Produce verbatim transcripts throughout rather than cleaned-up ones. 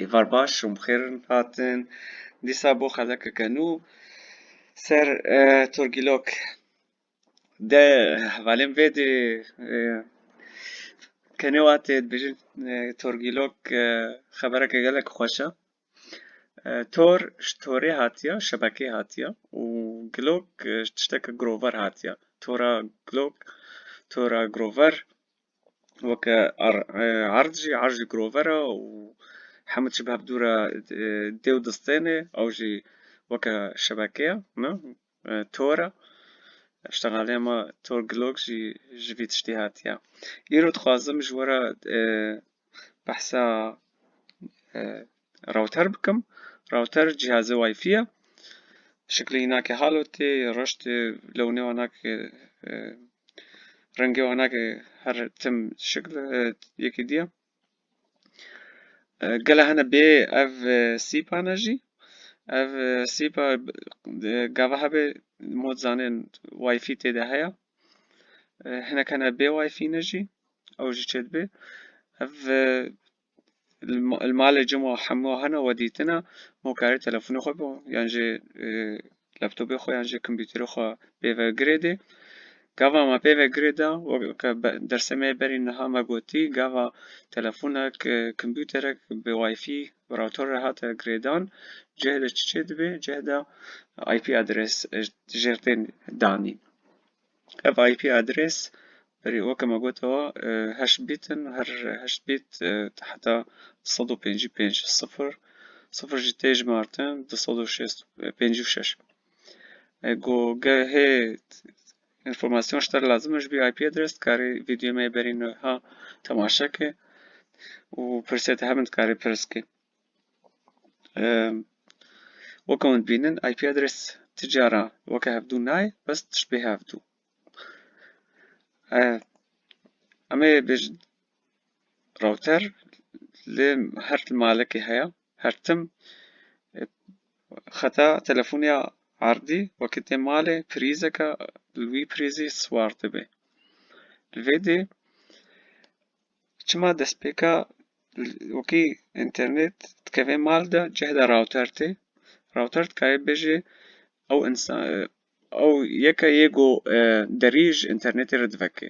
Êvar baş û bi xêr hatin. Dîsa bo xelekeke nû ser, e, Torgilok. De hevalên vê dê, e, kenê watê dibêjin, e, Torgilok, e, xebereke gelek xweş e. E, Tor, ji Torê hatiye, şebekê hatiye û Gilok, e, ji tişteke girover hatiye. Tora Gilok, Tora girover, weke ar-, e, erd jî, erd jî girover e û hemû çi bi hev dû re, e, dê û distêne, ew jî weke şebekê ye, ne? E, Tor e. Ji teqalê me Tor Gilok jî ji vî tiştî hatiye. Îro dixwazim ji we re, e, behsa, e, router bikim. Router cihazê Wi-Fi ye. Şiklê wî nake halotê, reştê, lewnê wî nake, e, rengê wî nake her tim şikl, e, yekî diye. E, gele hene bê ev, e, sîpa ne jî. Ev, e, sîpa, e, gava hebe mod zanên Wi-Fi tê de heye. E, hinek hene bê Wi-Fi ne jî. Ew jî çêdibe. Ev, e, li ma-, li malê cem û hemû hene we dîtine. Mo karê telefonê xwe bo, yan jî, e, laptopê xwe, yan jî kompûterê xwe pê ve girêdê. Gava me pê ve girêda, weke be-, dersê me berî niha me gotî, gava telefonek, e, kompûterek bi Wi-Fi, bi router re hate girêdan, cih de çi çêdibe? Cih de I P adres, e, jêr tên danîn. Ev I P adres, berî weke me gotewa, e, heşt bît in, her heşt bît, e, heta du sed û pêncî û pênc, sifir, sifir jî tê jimartin, du sed û şêst, pêncî û şeş. E, go ge hê înformasyon ji te re lazim e ji vî I P adres, dikarî vîdyoyê me yê berî niha temaşe ke û pirsê te hebin dikarî pirs ke. Em, weke hûn dibînin, I P adres ti cara weke hevdû nayê, bes tişt bê hevdû. E, em ê bêjin router li her malekê heye, her tim, e, xeta telefonê ya erdî, weke tê malê, prîzeke, li wî prîzî siwar dibe. Li vê dê, Çima destpêka wekî înternet dikeve mal de cih de router tê. Router dikare bêje ew însan, ew yeke yê ku, e, derî ji înternetê re diveke.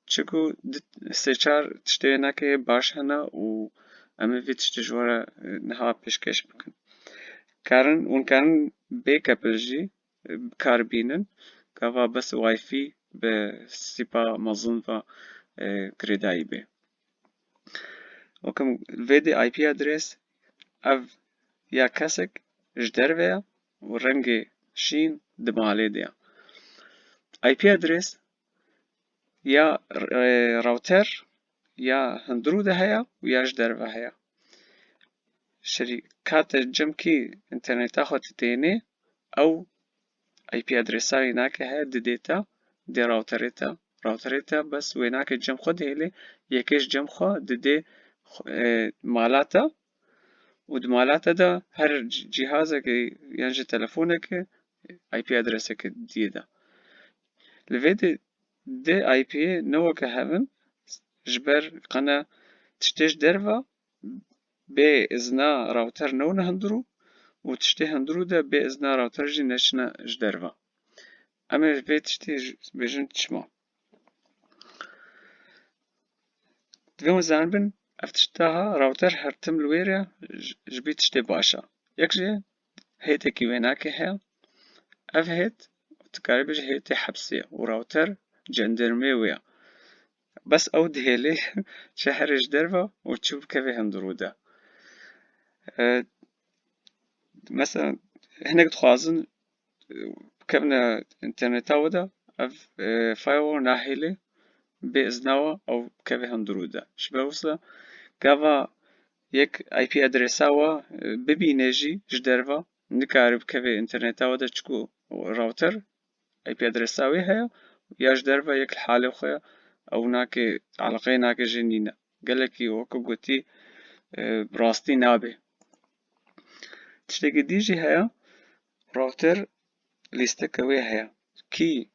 Çiku di sê çar tiştê wê nake baş hene û em ê vî tiştê ji we re, e, niha pêşkêş bikin. Karin, hûn karin bê kepil jî bi kar bînin, gava bes Wi-Fi bi sîpa mezin ve, e, girêdayî bê. Weke vê dê I P adres ev ya kesek ji derve ye û rengê şîn di malê de ye. I P adres ya, e, router ya hundirû de heye û ya ji derve heye. Şerîka te cem kî înterneta xwe titênê, ew I P adresa wê nake heye, didê te, dê routerê te. Routerê te bes wê nake cem xwe dihêlê, yekê ji cem xwe didê xwe, e, mala te û di mala te de her c-, cîhazekê yan jî telefonekê I P adreseke diyê de. Li vê de, dê I P ne weke hev in, ji ber qene tiştê ji derve bê izna router newne hundirû û tiştê hundirû de bê izna router jî neçine ji derve. Em ê vê tiştê ji, bêjin çima. Divê hûn zanibin, ev tişta ha, router her tim li wê re ji, ji bî tiştê baş e. Yek jê hêtekî wênakê heye. Ev hêt, tu karî bêjî hêtê hepsê ye û router cendermê wê ye. Bes ew dihêlê çi here ji derve û çi bikeve hundirû de. E, mesela, hinek dixwazin, e, bikevine înterneta we de, ev, e, firewall nahêlê bê izna we ew bikeve hundirû de. Ji ber wisa gava yek I P adresa we, e, bibîne jî ji derve, nikare bikeve înterneta we de, çiku router I P adresa wê heye, ya ji derve yek li halê xwe ye, ew nake, eleqeyê nake jê nîne. Gelekî weke gotî, e, rastî nabe. Tiştekî dî jî heye, router lîsteke wê heye. Kî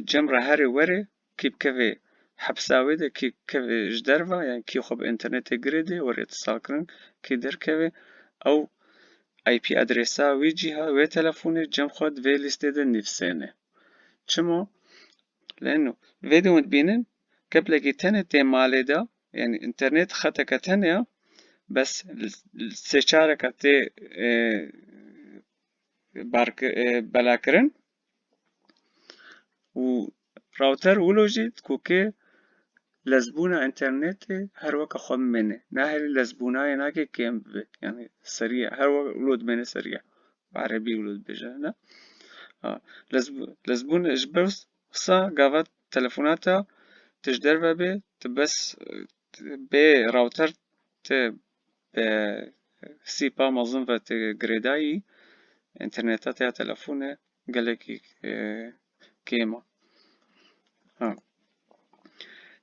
cem re herê werê, kî bikevê hepsa wê de kî kevê ji derve, yani kî xwe bi internetê girêdê, were îtisal kirin, kî derkevê, ew I P adresa wî cîha, wê telefonê cem xwe di vê lîstê de nivîsêne. Çima? Leno vê de hûn dibînin, keplekî tenê tê malê de, yani internet xeteke tenê ya, bes sê çareka tê, e, barki-, e, belakirin û router wilo jî dikokê lezbûna internetê her weke xwe bimêne. Naherî lezbûnayê nake kêm bibe. Yani seriye. Her weke wilo dimêne seriye. Bi erebî wilo dibêje, ne? Ha, lezbû-, lezbûn ji ber wisa gava telefonata tu ji derve bê, tu bes, e, bê router tu bi sîpa mezin ve tu girêdayî, interneta te ya telefonê gelekî, e, kêm e. Ha.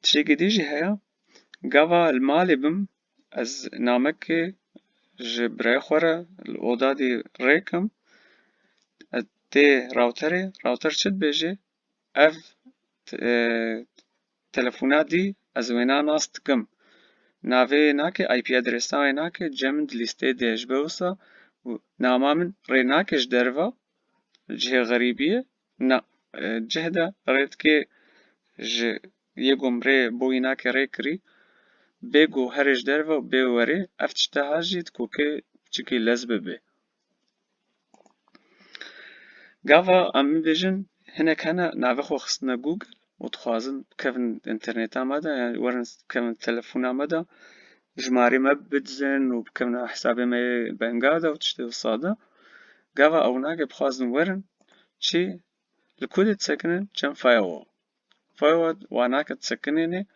Tiştekî dî jî heye, gava li malê bim, ez namekê ji birayê xwe re li oda dî rêkim, ez tê routerê, router çi dibêje? Ev, e, telefona dî ez wêna nas dikim. Navê wê nake, I P adresa wê nake, cem min di lîsteyê de ye. Ji ber wisa û nama min rê nake ji derve, cihê xerîbî ye. Na, e, cih de rê dike ji yê ku min rê bo wî nake rê kirî, bê ku here ji derve û bê werê, ev tişta ha jî dikoke çikî lez bibe. Gava em bibêjin, hinek hene navê xwe xistine Google û dixwazin bikevin interneta me de, yani werin bikevin telefona me de, jimarê me bidizin û bikevin hesabê me yê benga de û tiştê wisa de. Gava ew nake bixwazin werin, çi li ku dê disekinin, cem firewall. Firewall wana ke disekinêne,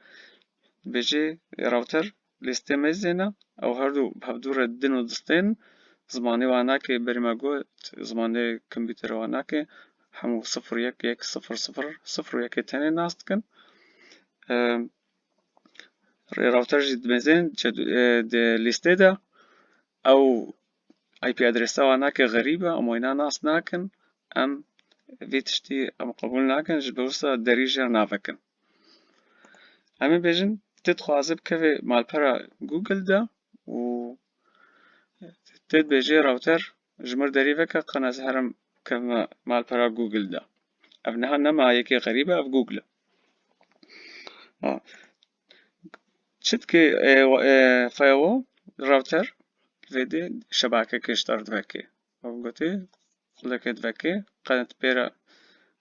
dibêje router lîstê me zêne, ew her du bi hevdû re din û distên, zimanê wana ke berî me got, zimanê kompîterê wana ke hemû sifir yek yek sifir sifir sifir û yekê tenê nas dikin. Em, rê router jî dimezên, çe-, e, di lîstê de, ew I P adresa wana ke xerîb e, em wêna nas nakin, em vê tiştî em qebûl nakin, ji ber wisa derî jê re navekin. Em ê bêjin, tu dixwaze bikeve malpera Google de û tu dibêje router, ji mir derî veke, qena ez herim kevme malpera Google de. Ev niha nema yekê xerîb e, ev Google e. Ha. Çi dike, e, wa-, e, firewall, router, vê dê şebakeke ji dar diveke. Wek gotê, xuleke diveke, qenet pê re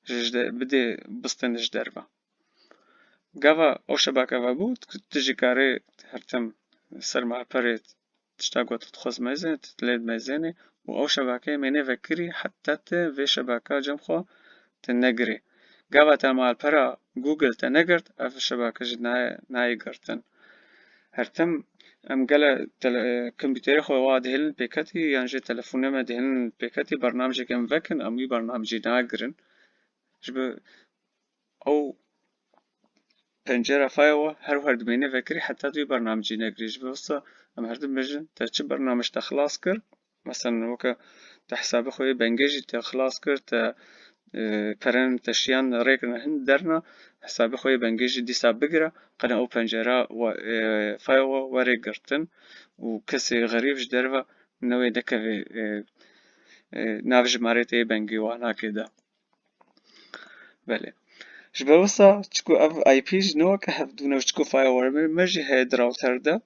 ji, ji de, bidê bistên ji derve. Gava ew şebake vebû, tu, tu jî karê her tim ser malperê tişta ku tu dixwaz mezin, tu lê dimezênî û ew şebakeyê mêne vekirî heta tu vê şebaka cem xwe tu negirê. Gava te malpera Google te negirt, ev şebake jî nayê, nayê girtin. Her tim em gele tele-, kompîterê xwe wa dihêlin pêketî yan jî telefonê me dihêlin pêketî, bernamijeke em vekin, em wî bernamijî nagirin. Ji ber ew pencera firewall her wiha dimêne vekirî heta tu wî bernamicî negirî. Ji ber wisa em her tim bêjin, te çi bernamij te xilas kir? Meselen, weke te hesabê xwe yê bengê jî te xilas kir, te, e, perên te şiyan rêkirin hin derna, hesabê xwe yê bengê jî dîsa bigire, qene ew pencera we-, e, firewall were girtin û kesê xerîb ji derve newê nekeve, e, e, nav jimarê te yê bengê wanakê de. Belê. Ji ber wisa, çiku ev I P jî ne weke hevdû ne, çiku firewall me, me jî heye di router de.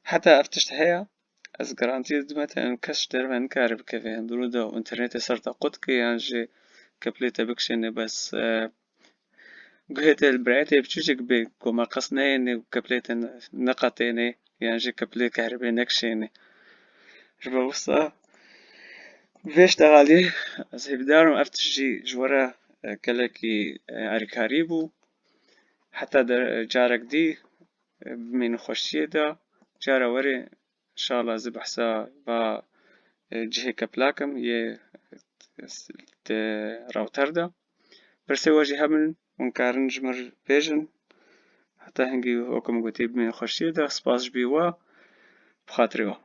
Heta ev tişt heye, ez garantî dime te, em kes ji derve nikare bikeve hundirû de û internetê ser te qut ke yan jî keplê te bikişêne, bes, e, guhê te li birayê te biçûçik bê ku me qas neyêne û keplê te ne-, neqetêne yan jî keplê kehribê nekişêne. Ji ber wisa vê ştegalî ez hêvîdar im ev tişt jî ji we re, e, gelekî, e, erîkarî bû. Heta de carek dî, e, bimînin xweşiyê de. Cara werê, inşallah, ez ê behsa va, e, cihê keplakim yê, e, te router de. Pirsê we jî hebin, hûn karin ji mir bêjin. Heta hingî, weke min gotî, bimînin xweşiyê de. Spas ji bî we. Bi xatirê we.